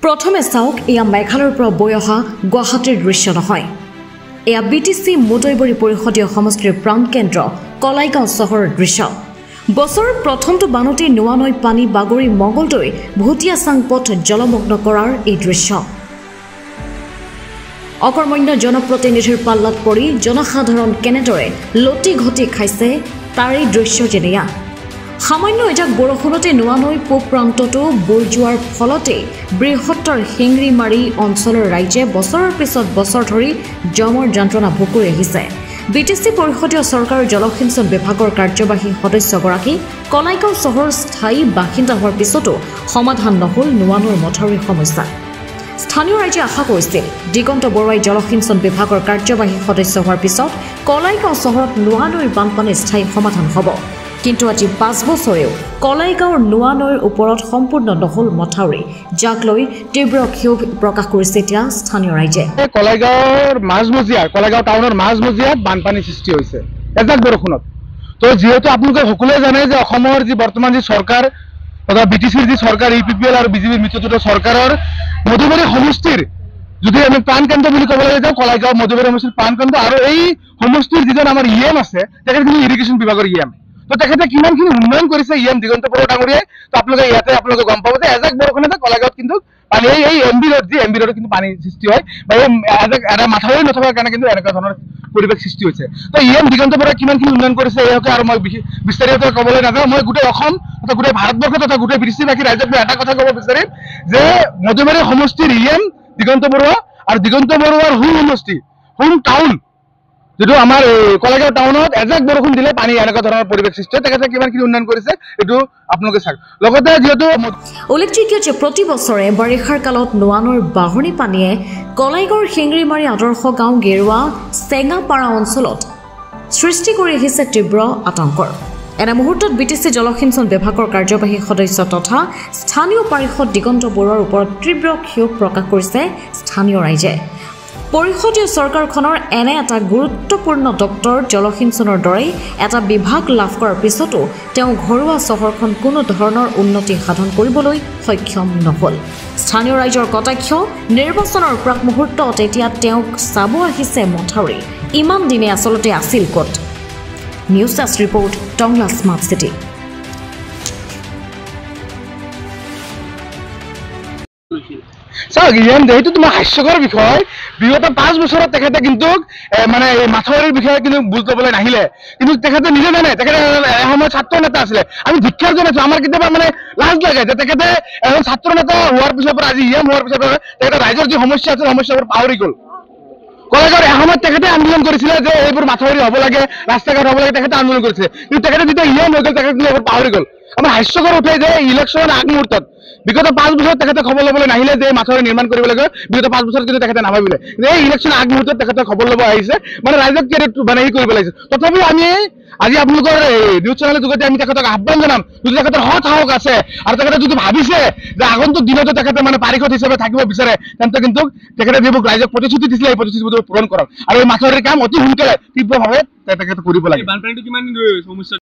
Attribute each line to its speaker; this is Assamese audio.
Speaker 1: প্ৰথমে চাওক, এয়া মেঘালয়ৰ পৰা বৈ অহা গুৱাহাটীৰ দৃশ্য নহয়, এয়া বি টি চি মুদৈবৰী পৰিষদীয় সমষ্টিৰ প্ৰাণকেন্দ্ৰ কলাইগাঁও চহৰৰ দৃশ্য। বছৰৰ প্ৰথমটো বানতে নোৱা নৈ পানী বাগৰি মংগলদৈ ভুটীয়াচাং পথ জলমগ্ন কৰাৰ এই দৃশ্য। অকৰ্মণ্য জনপ্ৰতিনিধিৰ পাল্লাত পৰি জনসাধাৰণ কেনেদৰে লতি ঘটি খাইছে তাৰেই দৃশ্য যেন এয়া। সামান্য এজাক বৰষুণতে নোৱা নৈ পূব প্ৰান্তটো বৈ যোৱাৰ ফলতে বৃহত্তৰ শিংৰিমাৰী অঞ্চলৰ ৰাইজে বছৰৰ পিছত বছৰ ধৰি যমৰ যন্ত্ৰণা ভোগ কৰি আহিছে। বি টি চি পৰিষদীয় চৰকাৰৰ জলসিঞ্চন বিভাগৰ কাৰ্যবাহী সদস্যগৰাকী কলাইগাঁও চহৰৰ স্থায়ী বাসিন্দা হোৱাৰ পিছতো সমাধান নহ'ল নোৱা নৈৰ মথাউৰিৰ সমস্যা। স্থানীয় ৰাইজে আশা কৰিছিল দিগন্ত বৰুৱাই জলসিঞ্চন বিভাগৰ কাৰ্যবাহী সদস্য হোৱাৰ পিছত কলাইগাঁও চহৰত নোৱা নৈৰ বানপানীৰ স্থায়ী সমাধান হ'ব। কিন্তু আজি 5 বছৰেও কলাইগাঁৱৰ নোৱা নৈৰ ওপৰত সম্পূৰ্ণ নহ'ল মথাউৰি, যাক লৈ তীব্ৰ ক্ষোভ প্ৰকাশ কৰিছে এতিয়া স্থানীয় ৰাইজে।
Speaker 2: কলাইগাঁৱৰ মাজমজিয়া, কলাইগাঁও টাউনৰ মাজমজিয়াত বানপানী সৃষ্টি হৈছে এজাক বৰষুণত। তো যিহেতু আপোনালোকে সকলোৱে জানে যে অসমৰ যি বৰ্তমান যি চৰকাৰ তথা বি টি চিৰ যি চৰকাৰ, ইউ পি পি এল আৰু বিজেপিৰ মিত্ৰজোঁটৰ চৰকাৰৰ মধুবাৰী সমষ্টিৰ যদি আমি প্ৰাণকেন্দ্ৰ বুলি ক'বলৈ যাওঁ, কলাইগাঁও মধুবাৰী সমষ্টিৰ প্ৰাণকেন্দ্ৰ আৰু এই সমষ্টিৰ যিজন আমাৰ ই এম আছে, তেখেত কিন্তু ইৰিগেশ্যন বিভাগৰ ই এম। তো তেখেতে কিমানখিনি উন্নয়ন কৰিছে ই এম দিগন্ত বৰুৱা ডাঙৰীয়াই, তো আপোনালোকে ইয়াতে আপোনালোকে গম পাব যে এজাক বৰষুণতে কলাইগাঁৱত কিন্তু পানী এই এম বি ৰোড, যি এম বি ৰোডত কিন্তু পানী সৃষ্টি হয় বা এই এজাক এটা মাথাউৰি নথকাৰ কাৰণে কিন্তু এনেকুৱা ধৰণৰ পৰিৱেশ সৃষ্টি হৈছে। তো ই এম দিগন্ত বৰুৱাই কিমানখিনি উন্নয়ন কৰিছে এই হকে আৰু মই বিস্তাৰিত ক'বলৈ নাযাওঁ। মই গোটেই অসম তথা গোটেই ভাৰতবৰ্ষ তথা গোটেই বি টি চিবাসী ৰাইজক মই এটা কথা ক'ব বিচাৰিম যে মধুবাৰী সমষ্টিৰ ই এম দিগন্ত বৰুৱা আৰু দিগন্ত বৰুৱাৰ হোম সমষ্টি, হোম টাউন যিটো আমাৰ এই কলাইগাঁও টাউনত এজাক বৰষুণ দিলে পানী এনেকুৱা ধৰণৰ পৰিৱেশ সৃষ্টি হয়। তেখেতে কিমানখিনি উন্নয়ন কৰিছে এইটো আপোনালোকে চাওক। লগতে যিহেতু
Speaker 1: উল্লেখযোগ্য যে প্ৰতি বছৰে বাৰিষাৰ কালত নোৱা নৈৰ বাঢ়নী পানীয়ে কলাইগাঁৱৰ শিংৰিমাৰী আদৰ্শ গাঁও গেৰুৱা চেঙাপাৰা অঞ্চলত সৃষ্টি কৰি আহিছে তীব্ৰ আতংকৰ। এনে মুহূৰ্তত বি টি চি জলসিঞ্চন বিভাগৰ কাৰ্যবাহী সদস্য তথা স্থানীয় পাৰিষদ দিগন্ত বৰুৱাৰ ওপৰত তীব্ৰ ক্ষোভ প্ৰকাশ কৰিছে স্থানীয় ৰাইজে। পৰিষদীয় চৰকাৰখনৰ এনে এটা গুৰুত্বপূৰ্ণ দপ্তৰ জলসিঞ্চনৰ দৰেই এটা বিভাগ লাভ কৰাৰ পিছতো তেওঁ ঘৰুৱা চহৰখন কোনো ধৰণৰ উন্নতি সাধন কৰিবলৈ সক্ষম নহ'ল। স্থানীয় ৰাইজৰ কটাক্ষ, নিৰ্বাচনৰ প্ৰাক মুহূৰ্তত এতিয়া তেওঁক চাব আহিছে মথাউৰি, ইমান দিনে আচলতে আছিল ক'ত? News desk report, Tangla smart city.
Speaker 2: চাওক, ইএম সেইটো তোমাৰ হাস্যকৰ বিষয়। বিগত 5 বছৰত তেখেতে কিন্তু মানে এই মাথাউৰিৰ বিষয়ে কিন্তু বুজ ল'বলৈ নাহিলে। কিন্তু তেখেতে নিজে জানে, তেখেতে এসময়ত ছাত্ৰ নেতা আছিলে। আমি ধিক্ষাৰ জনাইছো, আমাৰ কেতিয়াবা মানে লাজ লাগে যে তেখেতে এজন ছাত্ৰ নেতা হোৱাৰ পিছৰ পৰা আজি ই এম হোৱাৰ পিছৰ পৰা তেখেতে ৰাইজৰ যি সমস্যা আছে সমস্যাবোৰ পাহৰি গ'ল। কলেজৰ এসময়ত তেখেতে আন্দোলন কৰিছিলে যে এইবোৰ মাথাউৰি হ'ব লাগে, ৰাস্তা ঘাট হ'ব লাগে, তেখেতে আন্দোলন কৰিছিলে। কিন্তু তেখেতে যেতিয়া ই এম হৈ গ'ল, তেখেতে কিন্তু এইবোৰ পাহৰি গ'ল। আমাৰ হাস্যকৰ উঠে যে ইলেকশ্যনৰ আগমুহূৰ্তত বিগত 5 বছৰত তেখেতে খবৰ ল'বলৈ নাহিলে যে মাথাউৰি নিৰ্মাণ কৰিব লাগে। বিগত 5 বছৰত কিন্তু তেখেতে নাভাবিলে। কিন্তু এই ইলেকশ্যনৰ আগমুহূৰ্তত তেখেতে খবৰ ল'ব আহিছে, মানে ৰাইজক কি মানে হেৰি কৰিব লাগিছে। তথাপিও আমি আজি আপোনালোকৰ এই নিউজ চেনেলৰ যোগেদি আমি তেখেতক আহ্বান জনাম, যদি তেখেতৰ সৎ সাহস আছে আৰু তেখেতে যদি ভাবিছে যে আগন্তুক দিনতো তেখেতে মানে পাৰিষদ হিচাপে থাকিব বিচাৰে, তেন্তে কিন্তু তেখেতে যিবোৰ ৰাইজক প্ৰতিশ্ৰুতি দিছিলে এই প্ৰতিশ্ৰুতিবোৰ পূৰণ কৰক আৰু এই মাথাউৰিৰ কাম অতি সোনকালে তীব্ৰভাৱে তেখেতে কৰিব লাগে।
Speaker 3: বানপানীটো কিমান দিন ধৰি সমস্যা?